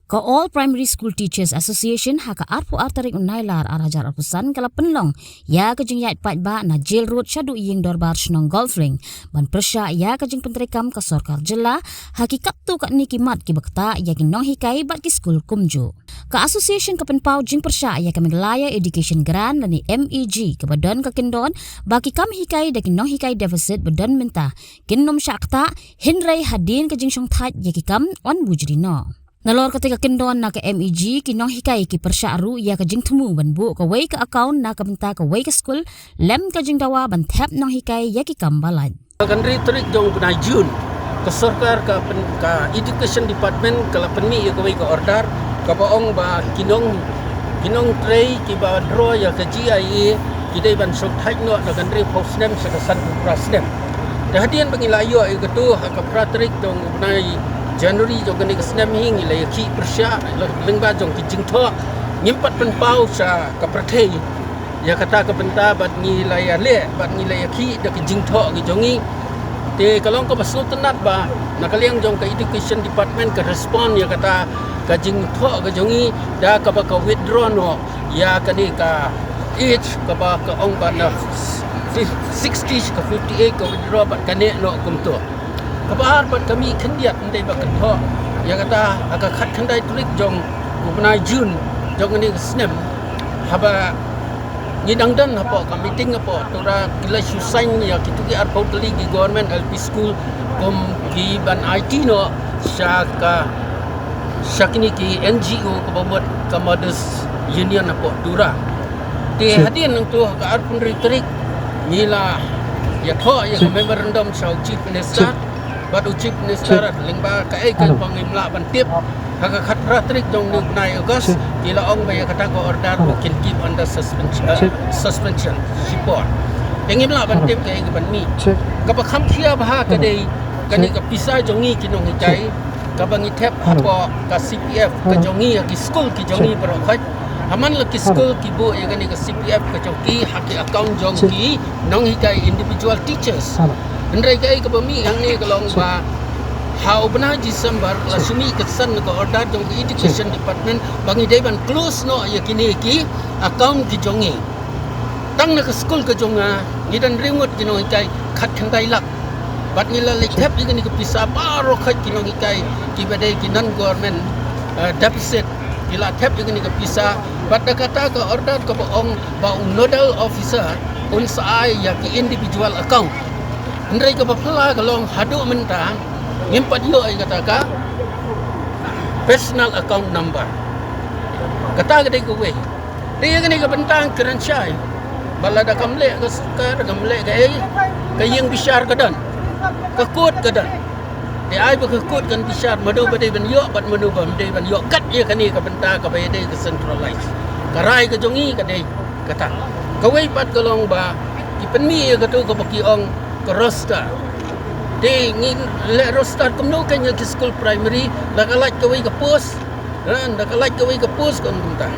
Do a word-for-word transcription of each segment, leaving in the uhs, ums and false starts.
Ka All Primary School Teachers Association ha ka arphew ar tarik u Nailar ar hajar arphew san ka la pynlong ïa ka jingïaid paidbah na Jail Road shaduh ïing dorbar shnong Golflink ban pyrshah ïa ka jingpyntreikam ka sorkar jylla ha ki katto katne ki mat kiba ktah ïa ki nonghikai bad ki skul kumjuh. Ka association ka pynpaw jingpyrshah ïa ka Meghalaya Education Grant lane M E G kaba don ka kyndon ba ki kam hikai da ki nonghikai deficit ba don mynta kin nym shah ktah, hynrei hadien ka jingshongthait ïa ki kam yn bujli noh. Nalor kata ka kyndon na ka M E G, ki nonghikai ki pyrshah ruh ïa ka jingthmu ban buh kawei ka account na ka bynta kawei ka skul lem ka jingdawa ban thep nonghikai ïa ki kam ba lait. Ka hynriew tarik jong u bnai June, ka sorkar ka pyn-, ka Education Department ka la pynmih ïa kawei ka order kaba ong ba ki nong, ki nongtrei kiba draw ïa ka G I A ki dei ban shongthait noh na ka hynriewphew snem sha ka sanphew phra snem. Te hadien ba ngi la ïoh ïa katu, ha ka phra tarik jong u bnai January jong kane ka snem hi ngi la ïakhih pyrshah lyngba jong ki jingthoh, ngim pat pynpaw sha ka pyrthei ïa kata ka bynta bad ngi la ïaleh bad ngi la ïakhih da ki jingthoh ki jong ngi. Te ka long kaba sngewtynnat ba na ka liang jong ka Education Department ka respond ïa kata ka jingthoh ka jong ngi da kaba ka withdraw noh ïa kane ka age kaba ka ong ba na sixty ka fifty-eight ka withdraw bad ka neh noh kumto. Kaba ar bad ka mih khyndiat, ym dei ba kynthoh ïa kata, ha ka khatkhyndai tarik jong u bnai June jong kane ka snem, haba ngi dang don hapoh ka meeting hapoh Tura, ki la shu sign ïa kitu ki arphew tylli ki government L P school kum ki ban aiti noh sha ka, sha kine ki N G O kaba mut ka Mothers Union hapoh Tura. Te hadien nangtu ha ka arphew hynriew tarik ngi la ïathoh ïa ka memorandum sha u Chief Minister. Bad u Chief Minister lyngba kaei kaba ngim lah ban tip, ha ka khatphra tarik jong u bnai August ki la ong ba ïa kata ka order ba kin keep under suspension, eh, suspension shipor. Te ngim lah ban tip kaei kaban mih. Kaba kham khia bha ka dei kane ka pisa jong ngi ki nonghikai kaba ngi thep hapoh ka C P F ka jong ngi ha ki skul ki jong ngi baroh khoit. Ha man la ki skul ki buh ïa kane ka C P F ka jong ki ha ki account jong ki nonghikai, individual teachers. Hynrei kaei kaba mih hangne ka long ba ha u bnai December la shu mih ka san ka order jong ka Education Department ba ngi dei ban close noh ïa kine ki account ki jong ngi. Tang na ka skul ka jong nga ngi don hynriew ngut ki nonghikai, khatkhyndai lak. Bad ngi la leit thep ïa kane ka pisa baroh khoit ki nonghikai kiba dei ki non government, eh, deficit, ngi la thep ïa kane ka pisa. Bad da kata ka order kaba ong ba u nodal officer un sa ai ïa ki individual account. Hynrei kaba phylla ka long haduh mynta ngim pat ïoh ïa kata ka personal account number. Kata ka dei kawei. Te ïa kane ka bynta ngi kren shai ba lada kam leh ka sorkar, kam leh kaei, ka ïing bishar ka don, ka court ka don. Te ai ba ka court kan bishar mano ba dei ban ïoh bad mano ba ym dei ban ïoh kat ïa kane ka bynta kaba ïadei ka centralize. Ka rai ka jong ngi ka dei kata. Kawei pat ka long ba ki pynmih ïa katu kaba ki ong ka roster. Te ngi leh roster kumno kein ïa ki skul primary, la ka lait kawei ka post, eh, la ka lait kawei ka post kumta.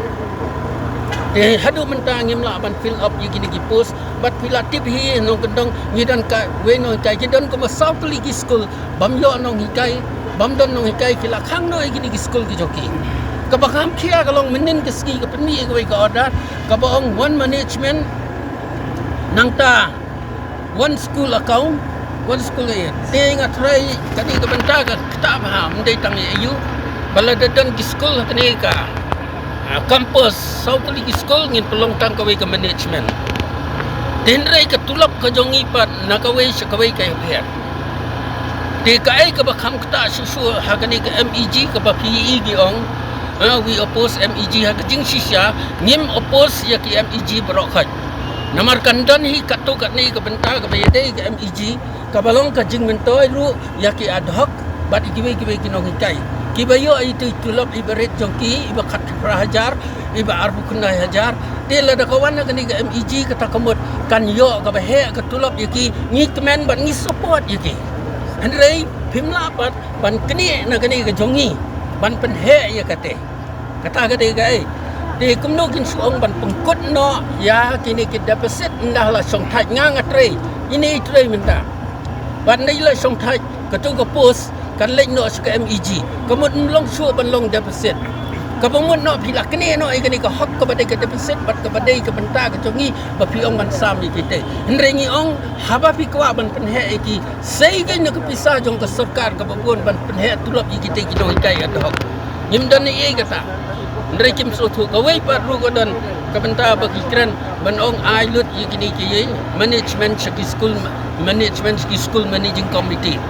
Te haduh mynta ngim lah ban fill up ïa kine ki post, bad phi la tip hi nongkyndong, ngi don kawei nonghikai ki don kumba saw tylli ki skul bym ïoh nonghikai, bym don nonghikai, ki la khang noh ïa kine ki skul ki jong ki. Kaba kham khia ka long mynnin ka sngi ka pynmih ïa kawei ka order kaba ong one management, nangta one school account, one school aid. Te nga tharai kane ka bynta ka ktah bha, ym dei tang ïa u ba lada don ki skul ha kane ka, ah, campus, saw tylli ki skul ngin pynlong tang kawei ka management. Te hynrei ka tulop ka jong ngi pat na kawei sha kawei ka ïapher. Te kaei kaba kham ktah shuh shuh ha kane ka M E G kaba phi ïohi ki ong, ah, we oppose M E G, ha ka jingshisha ngim oppose ïa ki M E G baroh khoit. Namar kan don hi katto katne ka bynta kaba ïadei ka M E G kaba long ka jingmyntoi ruh ïa ki ad hoc bad ïa kiwei kiwei ki nonghikai kiba ïoh ïa ki tulop iba rit jong ki iba khatphra hajar, iba arphew khyndai hajar. Te lada ka wan na kane ka M E G kata ka mut kan ïoh kaba heh ka tulop ïa ki, ngi kmen bad ngi support ïa ki. Hynrei phim lah pat ban knieh na kane ka jong ngi ban pynheh ïa kata. Kata ka dei kaei? Te kumno kin shu ong ban pynkut noh ïa kine ki deficit ynda la shongthait? Nga nga trei, ine i trei mynta. Bad ynda i la shongthait katu ka post Kan leit noh sha ka M E G. Ka mut ym long shuh ban long deficit. Kaba mut noh phi la kane noh ïa kane ka hok kaba dei ka deficit bad kaba dei ka bynta ka jong ngi ba phi ong ban sam ïa kita. Hynrei ngi ong haba phi kwah ban pynheh ïa ki, sei kein na ka pisa jong ka sorkar kaba bun ban pynheh tulop ïa kita ki nonghikai ad hoc. Ngim don ei ei kata. Hynrei kim sngewthuh, kawei pat ruh ka don ka bynta ba ki kren ban ong ai lut ïa kine ki management sha ki school, management sha ki school managing committee.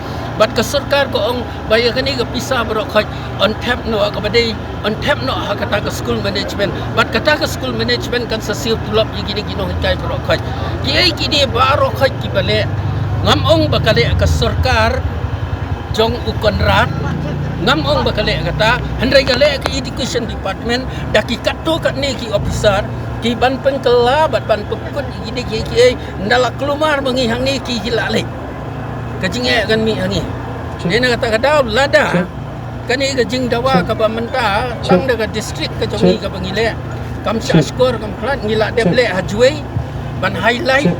Bad ka sorkar ka ong ba ïa kane ka pisa baroh khoit yn thep noh kaba dei, yn thep noh ha kata ka school management. Bad kata ka school management kan sa siew tulop ïa kine ki nonghikai baroh khoit. Kiei kine baroh khoit kiba leh? Ngam ong ba ka leh ka sorkar jong u Conrad, ngam ong ba ka leh kata, hynrei ka leh ka education department da ki katto katne ki officer ki ban pynkylla bad ban pynkut ïa kine kiei kiei. Ynda la kulmar ma ngi hangne ki, ki la leit. Ka jingeh kan mih ha ngi. Ne na kata ka daw lada kane ka jingdawa kaba mynta tang da ka district ka jong ngi kaba ngi leh, kam shah shkor, kam khlad, ngi la dep leh ha Jowai ban highlight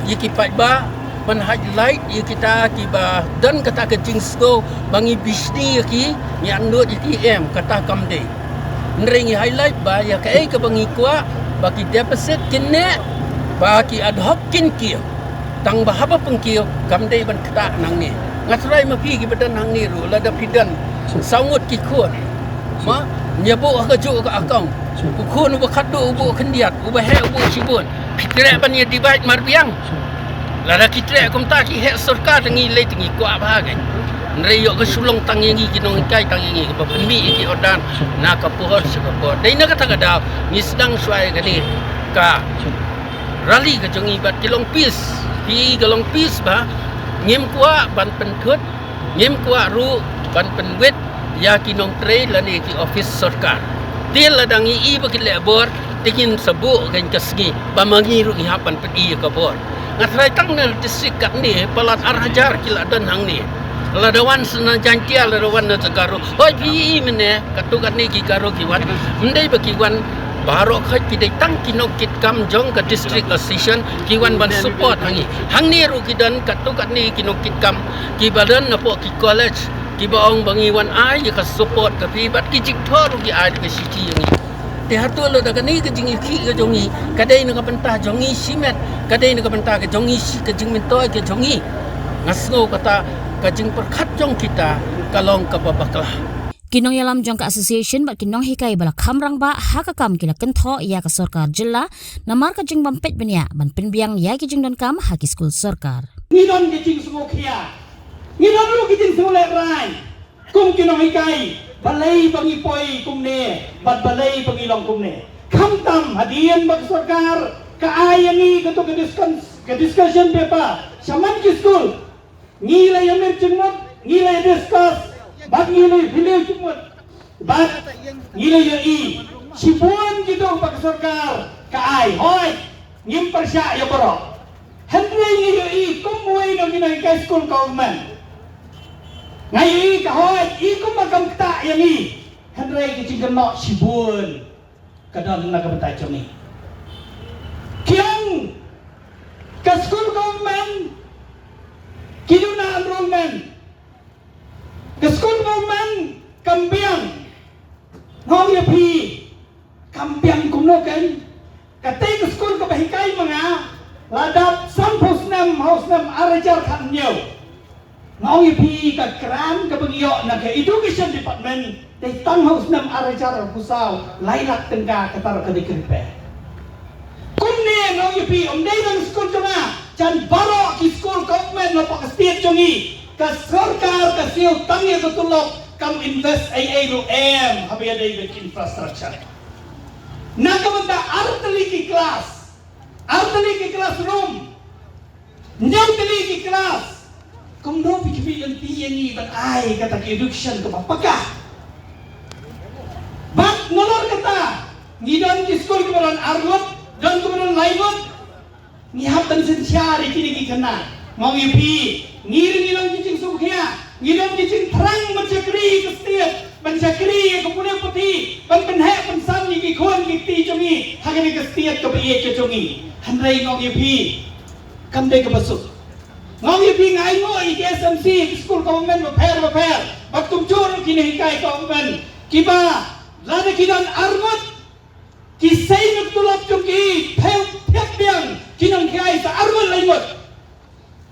ïa ki paidbah, ban highlight ïa kita kiba don kata ka jingsngew ba ngi bishni ïa ki, ngi annud ïa ki, em, kata kam dei. Hynrei ngi highlight ba ïa kaei kaba ngi kwah ba ki deficit kin neh, ba ki ad hoc kin kiew. Tang ba haba pynkiew kam dei ban ktah nangne. Nga tharai ma phi kiba don hangne ruh, lada phi don saw ngut ki khun, ma, ïa buh ha kajuh ka account. U khun uba khatduh u buh khyndiat, uba heh u buh shibun. Phi treh ban ïa divide marbiang? Lada ki treh kumta ki heh sorkar, ngi lei te ngi kwah bha kein. Hynrei ïoh ka shu long tang ïa ngi ki nonghikai, tang ïa ngi kaba pynmih ïa ki order na ka por sha ka por. Dei na kata ka daw ngi sdang shuwa ïa kane ka rally ka jong ngi bad ki long peace. Ki ka long peace ba ngim kwah ban pynthut, ngim kwah ruh ban pynwit ïa ki nongtrei lane ki office sorkar. Te lada ngi i ba ki leh bor, te ngin sa buh kein ka sngi ba ma ngi ruh ngi hap ban pyni ïa ka bor. Nga tharai tang na district katne palat ar hajar ki la don hangne. Lada wan sa na Jaiñtia, lada wan na Garo, hoi phi i mynne, katto katne ki Garo ki wan. Ym dei ba ki wan baroh khoit, ki dei tang ki nongkitkam jong ka district association ki wan ban support ha ngi. Hangne ruh ki don katto katne ki nongkitkam kiba don napoh ki college, kiba ong ba ngi wan ai ïa ka support ka phi bad ki jingthoh ruh ki ai da ka shithi ïa ngi. Te hato lada kane ka jingïakhih ka jong ngi ka dei na ka bynta jong ngi shimet, ka dei na ka bynta ka jong ngi shi, ka jingmyntoi ka jong ngi? Nga sngew kata ka jingpyrkhat jong kita ka long kaba bakla. Ki nongïalam jong ka association bad ki nonghikai ba la kham rangbah ha ka kam ki la kynthoh ïa ka sorkar jylla namar ka jingbym peit bniah ban pynbiang ïa ki jingdonkam ha ki skul sorkar. Ngi don ki jingsngewkhia, ngi don ruh ki jingsngewlehrain kum ki nonghikai, balei ba ngi poi kumne bad balei ba ngi long kumne. Khamtam hadien ba ka sorkar ka ai ïa ngi kato ka discuss-, ka discussion paper shaman ki skul, ngi la ïamir jingmut, ngi la ïa discuss bad ngi la ïa phylliew jingmut bad ngi la ïohi shibun kito ba ka sorkar ka ai. Hooid, ngim pyrshah ïa baroh. Hynrei ngi ïohi kum uwei na ki nonghikai skul government, nga ïohi ka hooid i kumba kam ktah ïa ngi. Hynrei ki jingkynnoh shibun ka don na ka bynta jong ngi. Ki ong ka skul government ki duna enrollment, ka skul government kam biang. Nga ong ïa phi, kam biang kumno kein? Katei ka skul kaba hikai ma nga la dap sanphew snem ha u snem ar hajar khathynñiew. Nga ong ïa phi, ka grant kaba ngi ïoh na ka education department dei tang ha u snem ar hajar arphew saw, lai lak tyngka, kata ruh ka dei ka repair. Kumne nga ong ïa phi, ym dei tang skul jong nga, jan baroh ki skul government hapoh ka state jong ngi, ka sorkar ka siew tang ïa ka tulop, kam invest ei ei ruh em haba ïadei bad ki infrastructure. Na ka bynta ar tylli ki class, ar tylli ki classroom, hynñiew tylli ki class, kumno phi khmih lynti ïa ngi ban ai kata ka education kaba paka? Bad nalor kata, ngi don ki skul kiba don ar ngut, don kiba don lai ngut. Ngi hap ban synshar ïa kine ki khynnah. Nga ong ïa phi, ngi ruh ngi long ki jingsngewkhia, ngi long ki jingthrang ban shakri ïa ka state, ban shakri ïa ka pule puthi, ban pynheh pynsam ïa ki khun ki kti jong ngi ha kane ka state kaba ïeit ka jong ngi. Hynrei nga ong ïa phi, kam dei kaba suk. Nga ong ïa phi, nga ainguh ïa ki Ki skul government bapher bapher, bad kumjuh ruh ki nonghikai government, kiba lada ki don arngut, ki sei na ka tulop jong ki, phet phet biang ki nonghikai sa arngut laingut.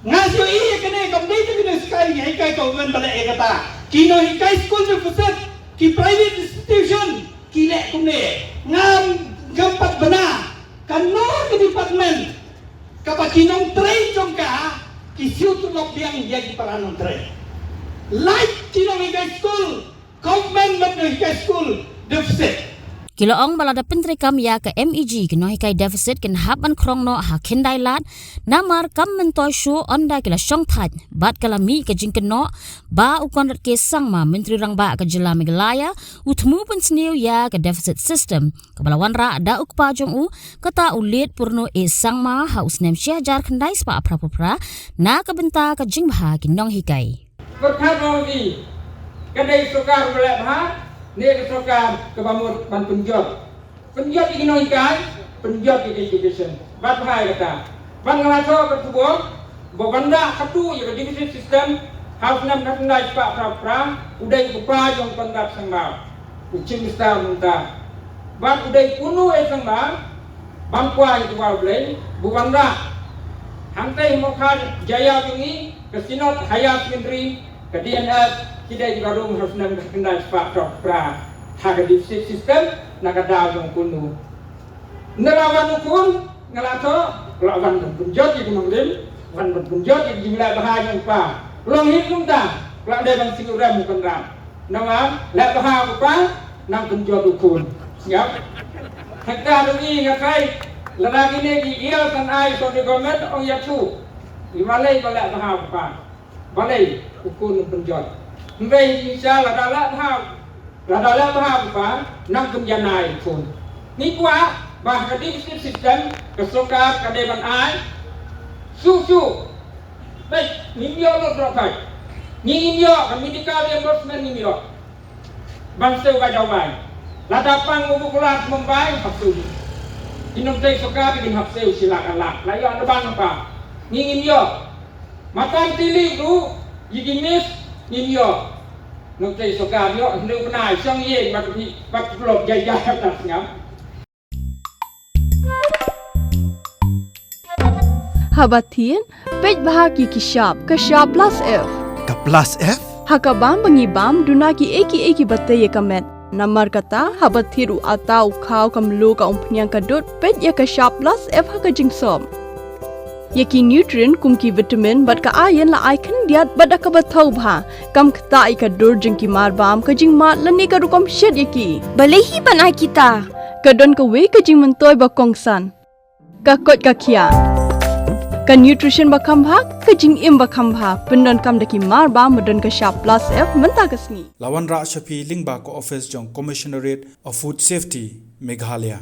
Nga shu ïohi ïa kane kam dei tang ki nonghikai, nonghikai government ba leh ïa kata. Ki nonghikai skul deficit, ki private institution ki leh kumne. Ngam, ngam pat bna kano ka department kaba ki nongtrei jong ka ki siew tulop biang ïa ki para nongtrei. Lait ki nonghikai skul, government bad nonghikai skul deficit. Ki la ong ba lada pyntreikam ïa ka MEG, ki nonghikai deficit kin hap ban khrong noh ha khyndai lad, namar kam myntoi shuh ynda ki la shongthait. Bad ka la mih ka jingkynnoh ba u Conrad K Sangma, Myntri Rangbah ka jylla Meghalaya, u thmu pynsniew ïa ka deficit system kaba la wanrah da u kpa jong u, kata u L Purno A Sangma, ha u snem shi hajar khyndai spah phra phew phra, na ka bynta ka jingbha ki nonghikai. Pyrkhat ruh ïa ka dei sorkar ba leh bha ne ka sorkar kaba mut ban pynjot. Pynjot ïa ki nonghikai, pynjot ïa ka education. Bad bha ïa kata. Bad nga la thoh ka khubor ba wanrah katto ïa ka deficit system ha u snem khatkhyndai spah phra phew phra, u dei u kpa jong u Conrad Sangma, u Chief Minister mynta. Bad u dei u Purno A Sangma, ban kwah ïa ka War Blei, ba wanrah hangtei ha Mawkhar Jaiaw jong ngi, ka Synod Higher Secondary, ka D N S, ki dei kiba rung ha u snem khatkhyndai spah phra phew phra ha ka deficit system na ka daw jong u Purno. Nda la wan u khun, nga la thoh, la wan ban pynjot ïa ka nongrim, wan ban pynjot ïa ka jingleh bha jong u kpa. Long hi kumta, la dei ban sngewrem u Conrad. Namar leh bha u kpa, nang pynjot u khun. Ïa. Hangta ruh ngi nga kai, lada kine ki ïa san ai sha ka government, ong ïathuh. Ïa, balei ba leh bha u kpa? Balei u khun u pynjot? Hynrei ngi sha lada leh bha, lada leh bha u kpa, nang pynjanai u khun. Ngi kwah ba ha ka deficit system ka sorkar ka dei ban ai shuh shuh. Bad ngim ïoh lut ruh kai. Ngi ngim ïoh ka medical reimbursement, ngim ïoh ban siew bai dawai. Lada pang u ba kular Mumbai, hap siew. Ki nongtrei sorkar ki hap siew shi lak ar lak. La ïoh na ban pa. Ngi ngim ïoh. Maternity leave ruh, ïa ki miss, ngim ïoh. Nongtrei sorkar ïoh, hynriew bnai, shong ïing, bad ki, bad ki club jai jai, bad sngap. Haba thied, peit bha ki, ki shap, ka shap plus F. Ka plus F? Ha ka bam ba ngi bam, duna kiei kiei kiba tei ïa ka met. Namar kata, haba thied u atta, u khaw, ka mluh, ka umphniang, ka dud, peit ïa ka shap plus F ha ka jingsop. Ïa ki nutrient kum ki vitamin bad ka iron la ai khyndiat bad da kaba thaw bha. Kam ktah ïa ka dur jong ki marbam, ka jingmad lane ka rukom shet ïa ki. Balei hi ban ai kita? Ka don kawei ka jingmyntoi ba kongsan. Ka koit ka khiah. Ka nutrition ba kham bha, ka jingim ba kham bha. Pyndonkam da ki marbam ba don ka shap plus F mynta ka sngi. La wanrah sha phi lyngba ka office jong Commissionerate of Food Safety, Meghalaya.